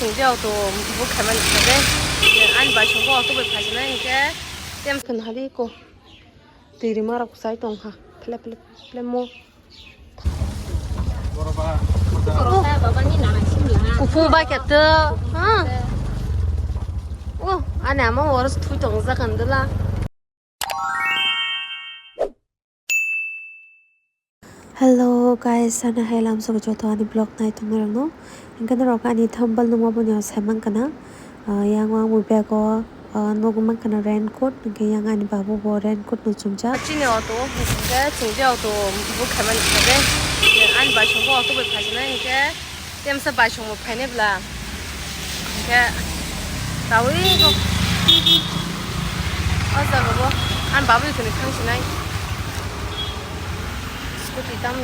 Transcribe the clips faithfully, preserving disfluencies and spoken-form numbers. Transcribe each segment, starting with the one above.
Tongdi auto book khaimani khe de. Ani bai songko auto bai phaisinai hinkhe tem khna hadi ko. Twi rima rok sai tongkha. Phle phle phle mo. Kuphung bai khe to. Ha. Oh, ani ama oro thui tongjak andala. Hello guys, ani hai lamsok joto ani vlog nai tongnairokno. Hinkhe norok ani thumbnail nukma boni o saimankha na. Ah, yang o ang bo bag o, ah, nugwi mankha na raincoat, hinkhe yang ani babu bo raincoat no chumjak. Chini auto o hinkhe chwng je auto book khaimani khe de. Ani bai songko auto bai phaisinai hinkhe. Temsa bai songbo phainai bla. Hinkhe tawi kok. O jaga bo ani babu tini thangsinai. Scooty tam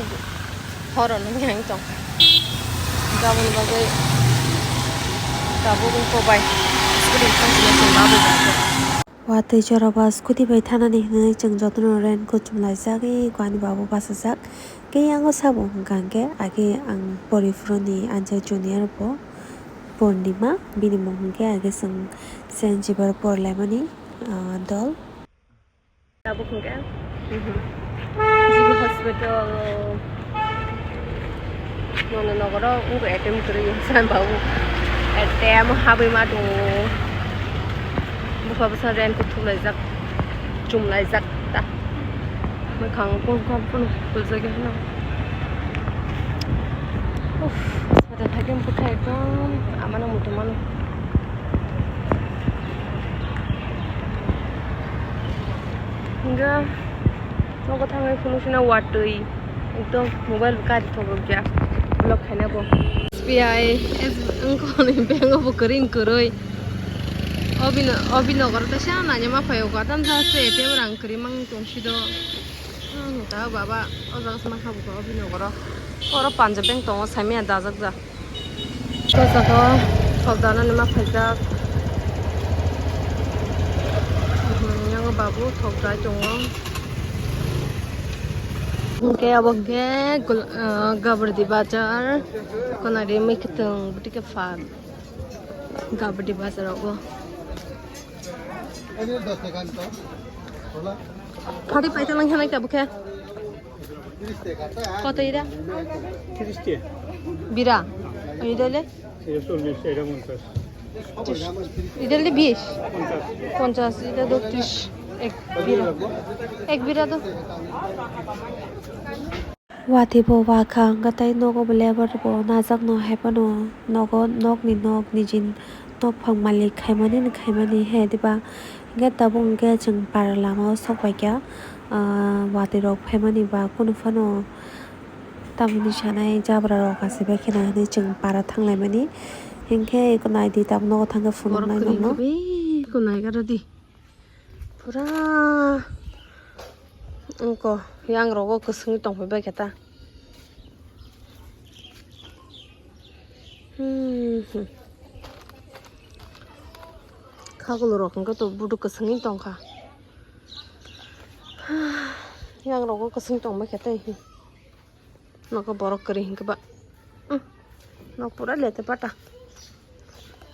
horo nung yang tong. Gabon bagwi tabuk wngkha bai. Scooty thangsinai chwng babu bai. Watwi jora ba scooty bai thanani hinwi chwng jotono raincoat chumlaijak, eko ani babu bachajak. Khe yango sabo hwnkha hwnkhe age ang poriphuruni anjai junior bo Purnima, bini mung hwnkhe age chwng Saint Xavier porlaimani, ah, dol. Tabuk hwnkhe, mhm. G B hospital. Nono nogoro wngkha A T M kwrwi, swnam babu. A T M habwi ma tongo. Bwkha bwsa raincoat thuklaijak, chumlaijak ta. Mwkhang kung kung phano kuljagwi phano. Uff, hospital haikhe bwkha ekdom amano muchung mano. Hwnkhe. Nogo thangwi phunuk sina watwi. Ekdom mobile bo kari thogo kya. Block khaina bo. S B I, S-, wngkha ni bank o bo kwrwi kwrwi. Obino, obino goro teisa nanya ma phaio ka. Tam sa se A T M rang kwrwi mang tong si do. Hmm, ta baba, o jaga se ma kha bo ka obino goro. Oro Punjab bank tongo, saimanya dajak ja. O jaga o thok danani ma phaijak. Mhm, yango babu thok dai tongo. Hwnkhe abo hwnkhe gul-, ah, Gabardi bazar. Konari mui kwthwng bwtwi khe phan. Gabardi bazar o. Phari paita lang khanai tabukhe. কত এটা? তিরিশ টাকা। বিরা? আর এটা হলে? এটা চল্লিশ, এটা পঞ্চাশ। এটা হলে বিশ? পঞ্চাশ। পঞ্চাশ, এটা তো ত্রিশ। এক বিরা। এক বিরা তো। Watwi bo wakha wngkha tei nogo bo lebar bo najak no hai phano nogo nokni nok niji nokphang malik khaimani khaimani he diba. Hwnkhe tabuk hwnkhe chwng para lama o sok bai kha, ah, watwi rok phaimani ba kunu phano tamoni sanai jabra rok achai bai kheno hinwi chwng para thang laimani. Hinkhe eko naidi tabuk nogo thangkhe phunuknai nokno. Eko nai garo di. Pura wngkha yang rogo kwswngwi tongphai bai khe ta. Hmm, hmm. Khagulu rok hwnkhe to budu kwswngwi tongkha. Yang rogo kwswng tongbai khe tei. Nogo borok kwrwi hinkhe ba. Hmm. Nok pura lete pata.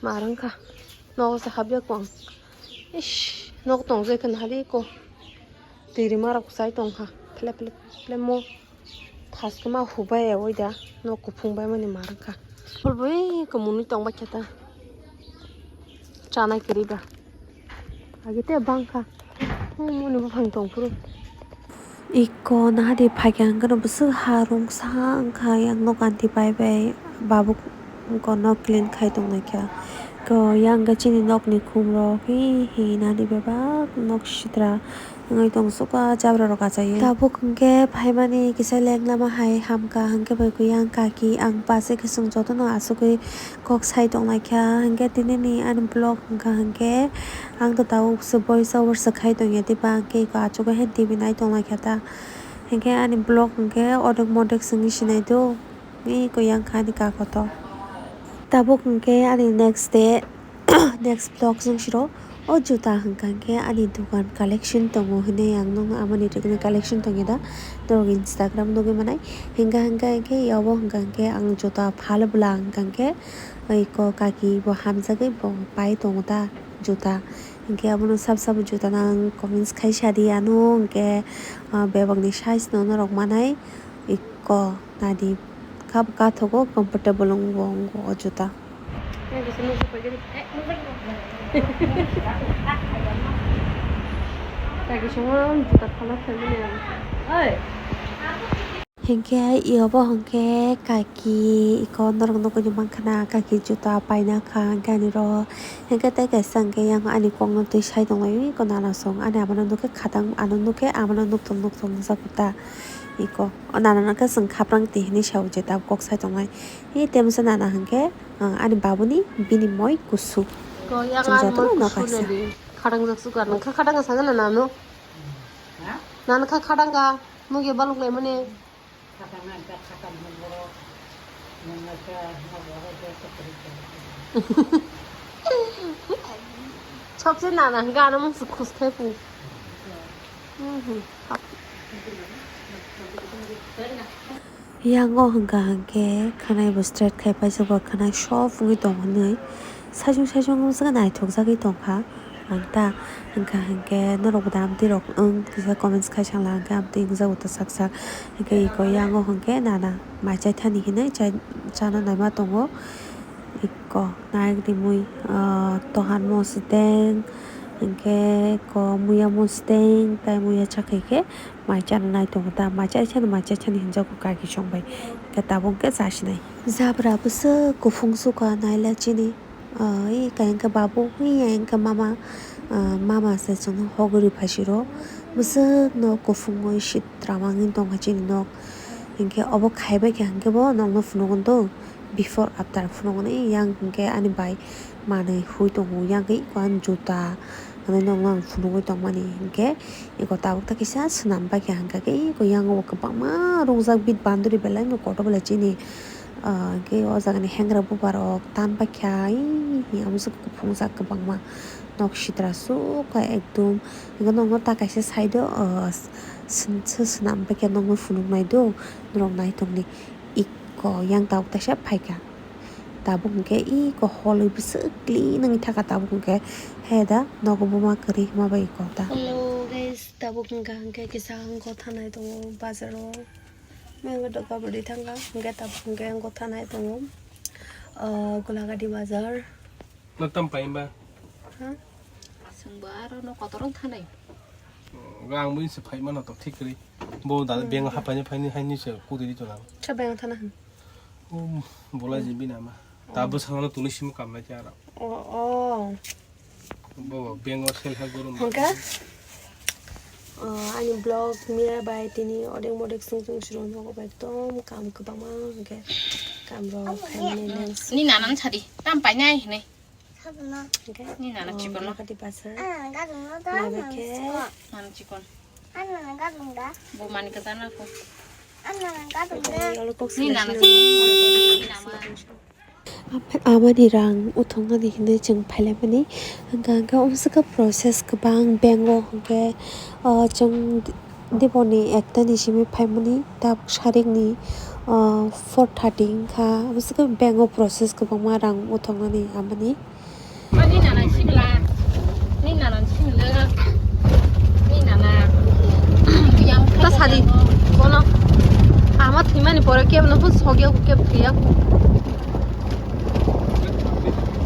Mar wngkha. Nogo se habya kong. Ish, nok tongjai khe nahadi ko. Twi rima rok sai tongkha. Phle phle phle mo. Thaskhe ma hubai ya oida. Nok kuphung bai mani mar wngkha. Phul bai ko mwnwi tongbai khe ta. Chanai kwrwi ba. Age te bangkha. Moni buphang tong phuru. Iko nahadi phaikha hwnkhe no bwswk ha rungsa wngkha yang nok anti pai bai babuk iko nok clean khai tongnaikha. Iko yang khe chini nokni khumrok hi hi nahadi bebak nok sitra wngwi tong suka jabra rok achaiwi. Tabuk hwnkhe phaimani kisa leng lama hai hamkha hwnkhe bai khe yang kaki ang pache khe chwng jotono achugwi kok sai tongnaikha, hinkhe tinini ani vlog wngkha hinkhe ang to tabuk se voice over se khai tongya, tei ba ang khe eko achukgwi hai T V nai tongnaikha ta, hinkhe ani vlog hinkhe odek modek se wngwi sinai do, eko yang kha ani kha kotor. Tabuk hinkhe ani next day, next vlog chwng siro. O juta hwnkha hwnkhe ani dogan collection tongo hinwi ang nukno, amoni rwgwni collection tongya da, norok Instagram nugwi manai. Hwnkha hwnkha hwnkhe yabo hwnkha hwnkhe ang juta phal bwla hwnkha hwnkhe Oi ko kaki bo hamjagwi bo pai tongo ta juta. Hinkhe abono sab sabo juta nang comments khai sadi ano hinkhe, ah, bebakni size no norok manai. Iko nadi kha bo kathogo comfortable wng bo wng o juta. Hinkhe iobo hinkhe kaki iko norok nukgwi mankha kaki juta paina kha hinkhe ani ro hinkhe tei kaisa hinkhe yang ani kokno twi sai tonglai iko nanasong ani amano nukhe khatang ano nukhe amano nukthok nukthok wngjago ta iko o nanano khe chwng khaprang twi hinwi sao je tabuk kok sai tongnai. Tei masa nana hinkhe, ah, ani babuni bini moi kusu. Chwng jotono nok kaisa. Khatang jak sukar nang kha khatang sa gana nanu. Nana kha khatang ga mugi baluk lai mani. Chopse nana hinkhe ano mung suk khus khai pu. Mhm. Yango hwnkha hwnkhe khwnai bo straight khai paisa bo khwnai soft wngwi tong hwnwi saichung saichung wngjakha naithokjagwi tongkha ang ta hwnkha hwnkhe norok bo da amtwi rok wng kisa comments khai sangla hwnkhe amtwi wngjago ta sak sak hwnkhe iko yango hwnkhe nana mai chai thani hinwi chai chana naima tongo iko narik rimwi tohan mosdeng hwnkhe ko muya mosdeng tai muya chakhai khe. Mai chana nai tongo ta, mai chai chani, mai chai chani hinjago kaki chong bai. Hingke tabuk hingke chasinai. Jabra bwswk kuphung sukha naila chini. Ah, i kaya hingke babu, i ya hingke mama, ah, mama se chwngno hogori phaisiro. Bwswkno kuphungwi sitra mangwi tongkha chini nok. Hingke obo khaibai kha hingke bo nokno phunukgo do. Before after phunukgo ni yang hingke ani bai manwi hui tongo, yang khe iko ani juta. Hwnwi nokno ang phunugwi tongmani hinkhe iko tabuk ta kisa swnam bai kha hinkhe iko yango bo kwbangma rwngjak bit bandori belai no kotor belai chini, ah, hinkhe o jagani hengra bubar rok tan bai kha, ih, amo se kuphungjak kwbangma nok sitra suk kha ekdum. Hinkhe nokno ta kaisa side o, ah, swn-, sw-, swnam bai kha nokno phunuknai do norok naithokni. Iko yang tabuk taisa phaikha. Tabuk hwnkhe iko holwi bwswk clean wngwi thaka tabuk hwnkhe he da nogo buma kwrwi hima bai iko da. Hello guys, tabuk hwnkha hwnkhe kisa ang gotha nai tongo bazar o. Mengwi doga bwrwi thangkha hwnkhe tabuk hwnkhe ang gotha nai tongo. Ah, Gulagadi bazar. No tam pai ba? Ha? Sengbo aro no kotor wng thanai. Ang bini se phai mano to thik kwrwi. Bo da beng hapai ni phai ni hai ni se kuri di to na. Cha beng thana. Um, bola ji bina ma. Ta bwskango tuli simi kam nai khe aro. O, o. Bo bengo sel ha gorom. Hangka? O, ani vlog mira bai tini odek modek sung sung siro nogo bai ekdom kam kwbangma hwnkhe kam rok khaimani next. Ni nanan sadi tam painai hinai. Hwnkhe, ni nana chikon no. Kati basa. Nana chikon. Bo mani kata na ko. Ni nana chikon. Amani rang uthoknani hinwi chwng phailaimani. Hwnkhe, hwnkhe, omswkha process kwbang bank o hwnkhe, o, chwng Diboni ekta ni simi phaimani tabuk sarikni, ah, four thirty wngkha. Aboni bagwi bank o process kwbangma rang uthoknani amani. Ni nana simla, ni nana simla, ni nana. Ta sadi, bono ama thwimani pore kebo no phun sogya kebo thwiya.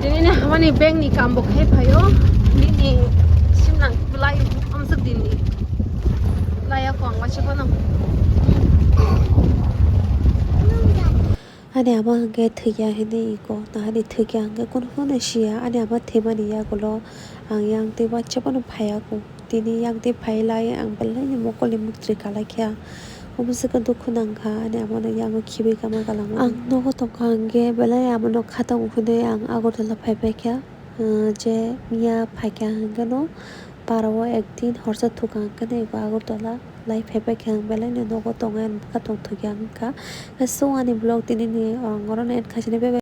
Tini ni hamani bank ni kam bo khai phaio. Nini simnang belai amswk din ni. Laya ko ang waisa phano. Ani ama hwnkhe thwikya hinwi iko. Nahani thwikya hwnkhe kunu phano siya. Ani ama thwimani yagulo ang yang tei waisa phano phaiya ko. Tini yang tei phai lai ang belai ni mokol ni muktri kalai kha. Omo se khe dukhu nang kha ani ama no yang o khibi kama kalang mani. Ang nogo tong kha hwnkhe belai ama no khatang hwnwi ang Agartala phai pai kha. Ah, je miya phai kha hwnkhe no para o ek din horsa thukha hwnkhe no ego Agartala lai phai pai kha ang belai no nogo tong ani bwkha tong thokya wngkha. So ani vlog tini ni ang oro no end khaisani bye bye.